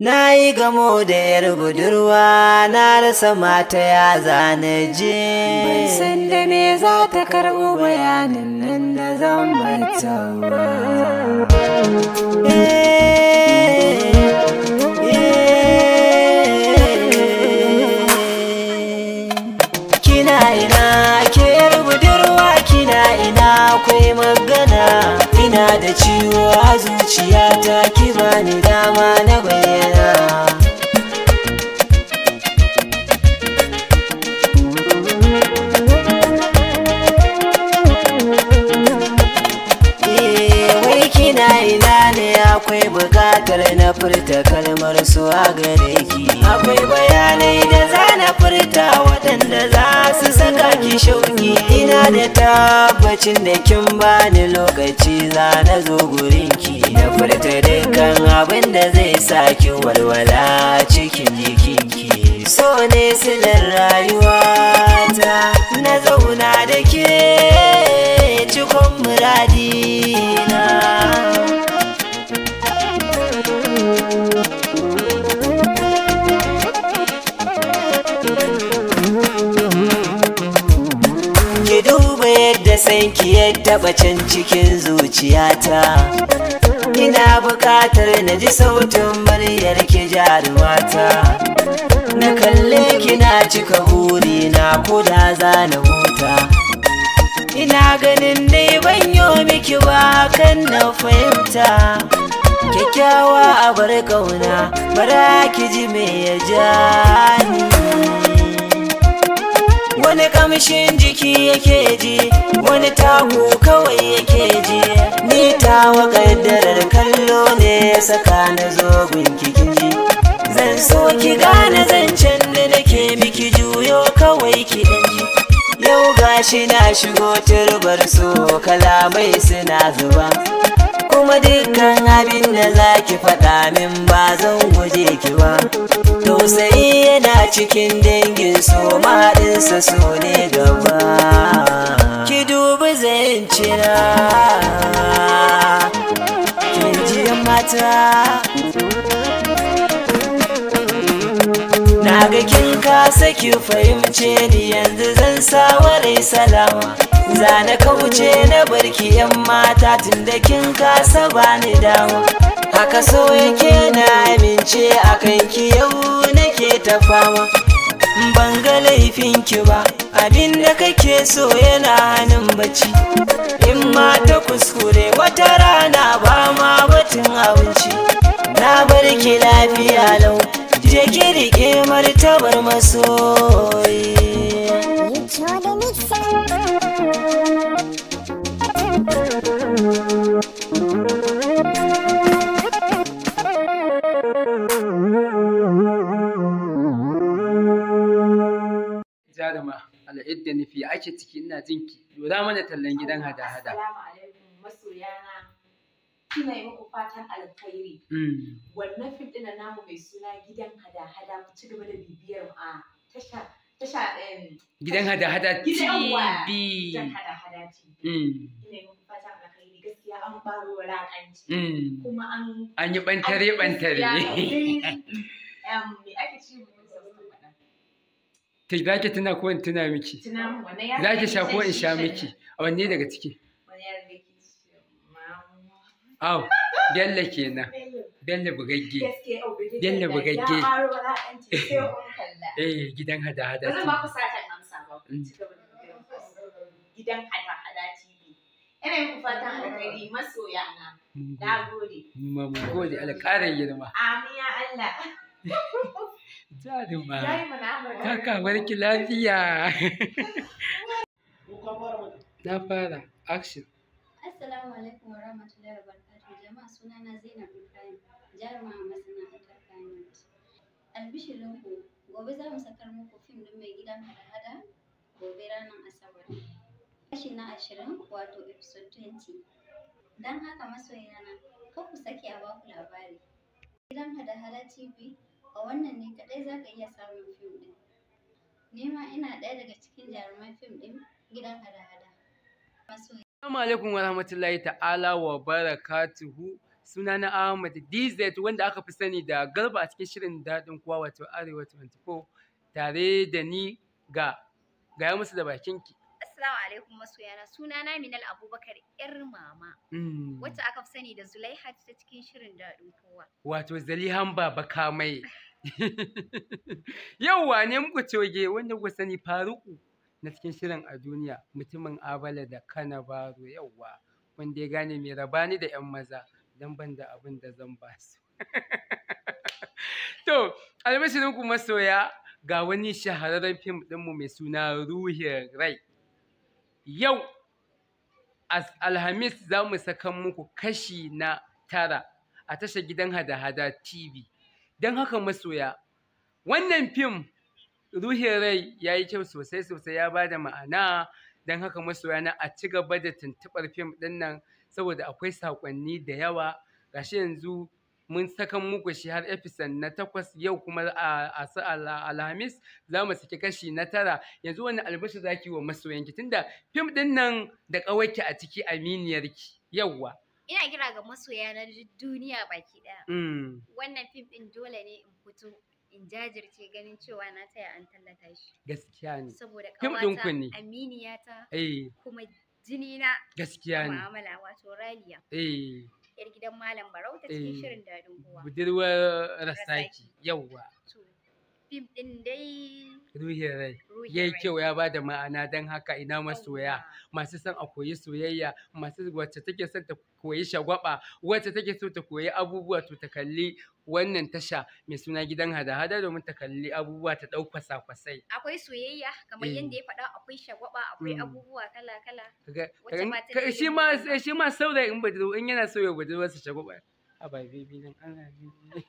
Na yi gamo da yar budurwa, na rasa mata ya zane je. Ban san da me za ta karɓo bayanin nan da zan mata ba. Kina ina ke yar budurwa, kina ina akwai magana. Ina da ciwo a zuciyata, ki bani dama na bayyana. Wai kina ina ne, akwai bukatar na furta kalmar su a gare ki. Akwai bayanai da za na furta waɗanda za su saka ki shauki. Ina da tabbacin da kin bani lokaci za na zo gurinki, na furta dukkan abin da zai sa ki walwala cikin jikinki. So ne silar rayuwata, na zauna da ke cikon muradina. Ki duba yadda sanki ya taɓa can cikin zuciyata. Ina buƙatar na ji sautin muryar ki jarumata. Na kalle ki na cika burina ko da za na huta. Ina ganin dai ban yo miki ba kan na fahimta. Kyakkyawa a bar ƙauna, bara ki ji me ya ja ni. Wani kamshin jiki yake ji, wani taku kawai yake ji. Ni tawa kaddarar kallo ne ya saka na zo gunki kin ji. Zan so ki gane zancen da nake miki, juyo kawai ki dan ji. Yau gashi na shigo turbar so, kalamai suna zuba. Kuma dukkan abin da zaki faɗa min ba zan guje ki ba. Tausayi yana cikin dangin so, mahaɗinsa so ne gaba. Ki dubi zancina, kin ji mata. Na ga kin kasa ki fahimce ni, yanzu zan sa warai salama. Zana kauce na barki yan mata, tunda kin kasa bani dama. Haka so yake na amince akan ki, yau nake ta fama. Ban ga laifin ki ba, abin da kake so yana hannun bacci. In ma ta kuskure wata rana ba ma batun abinci. Na barki lafiya lau, je ki rike martabar masoyi. Jaruma, al'idda nufi ake ciki, ina jinki. Lura mana tallan gidan hada-hada. Assalamu alaikum masoyana. Ina yi muku fatan alkhairi. Wannan fim ɗin namu mai suna Gidan Hada-Hada, ku ci gaba da bibiyar mu a tasha tasha Gidan Hada-Hada Gidan wa? TV. Gidan Hada-Hada TV. Ina yi muku fatan alkhairi, gaskiya an baro wulaƙanci. Kuma an An yi ɓantare-ɓantare. Me ake ce mu faɗa? To za ki tuna ko in tuna miki? Tuna min wannan yaron Za da ki sha yake ko in shan sha shishan miki? nan. A wanne daga ciki? Wani yaron da yake ce mama. Aw, Bello kenan. Bello. Bello bugagge. Gaskiya yau bai Bello bugagge. Ya baro wulaƙanci sai kun kalla. Eh, Gidan Hada-Hada Ba zan ba TV. ku satan amsa ba. Ku ci gaba da bibiyar mu. Gidan Hada-Hada TV. Ina yi muku fatan alkhairi masoya na. Mun gode. Na gode. Mu ma mun gode, Allah ƙara girma. Amin ya Allah. Jaruma. Yayi mana Amurka. Takawar ki lafiya. Na fara action. Assalamu alaikum wa rahmatullahi wa barakatuh. Jama'a, sunana Zainab Ibrahim, jaruma a masana'antar Kannywood. Albishirinku, gobe za mu sakar muku fim ɗin Mai Gidan Hada-Hada, gobe ranar Asabar. Kashi na 20, wato episode 20. Don haka masoyana, kar ku sake a baku labari. Gidan Hada-Hada TV, a wannan ne kaɗai za ka iya samun fim ɗin. Ni ma ina ɗaya daga cikin jaruman fim ɗin Gidan Hada-Hada. Masoya. Assalamu alaikum wa rahmatullahi ta'ala wa barakatuhu. Sunana Ahmad DZ wanda aka fi sani da Garba a cikin shirin daɗin kowa wato Arewa 24 tare da ni ga gaya musu da bakinki. Assalamu alaikum masoyana, sunana Minal Abubakar yar mama wacce aka fi sani da Zulaihat ta cikin shirin daɗin kowa. Wato Zalihan Baba Kamai. Yauwa ne muku coge wanda kuka sani Faruku na cikin shirin a duniya mutumin Abala da Kanabaro yauwa wanda ya gane mai rabani da 'yan maza don ban da abin da zan ba su. To, albashirinku masoya ga wani shahararren fim ɗinmu mai suna Ruhin Rai. Yau, Alhamis za mu saka muku kashi na 9 a tashar gidan hada-hada TV. Don haka masoya, wannan fim Ruhin Rai ya yi kyau sosai sosai ya ba da ma'ana. Don haka masoya na a ci gaba da tuntuɓar fim ɗin nan saboda akwai saƙonni da yawa. Gashi yanzu mun saka muku shi har episode na 8 yau kuma a Alhamis za mu saki kashi na 9. Yanzu wani albashir zaki wa masoyanki tunda fim ɗin nan da ƙawarki a ciki aminiyarki yawwa. Ina kira ga masoya na duniya baki ɗaya. Wannan fim ɗin dole ne in fito in jajirce ganin cewa na taya an tallata shi. Gaskiya ne. Saboda Fim ɗin ku ƙawata ne. aminiyata Eh, kuma jini na gaskiya ne. mu'amala wato Raliya. Eh, Yar gidan Malam Barau ta cikin Eh. shirin daɗin kowa. Budurwar Rasaki yawwa. To, fim ɗin dai Ruhin Rai. Ruhin Yayi Rai. kyau ya bada ma'ana don haka ina masoya Yawwa. masu son a koyi soyayya masu wacce take son ta koyi shagwaba wacce take so ta koyi abubuwa to ta kalli wannan tasha mai suna gidan hada-hada domin ta kalli abubuwa ta ɗau kwasa-kwasai. Akwai soyayya kamar Eh. yadda ya faɗa, akwai shagwaba, akwai abubuwa kala-kala. Wacce Kaga ma ta shi dalilin ma wannan. shi ma saurayi in budurwa in yana so ya budurwarsa shagwaba. Haba baby nan Allah ne.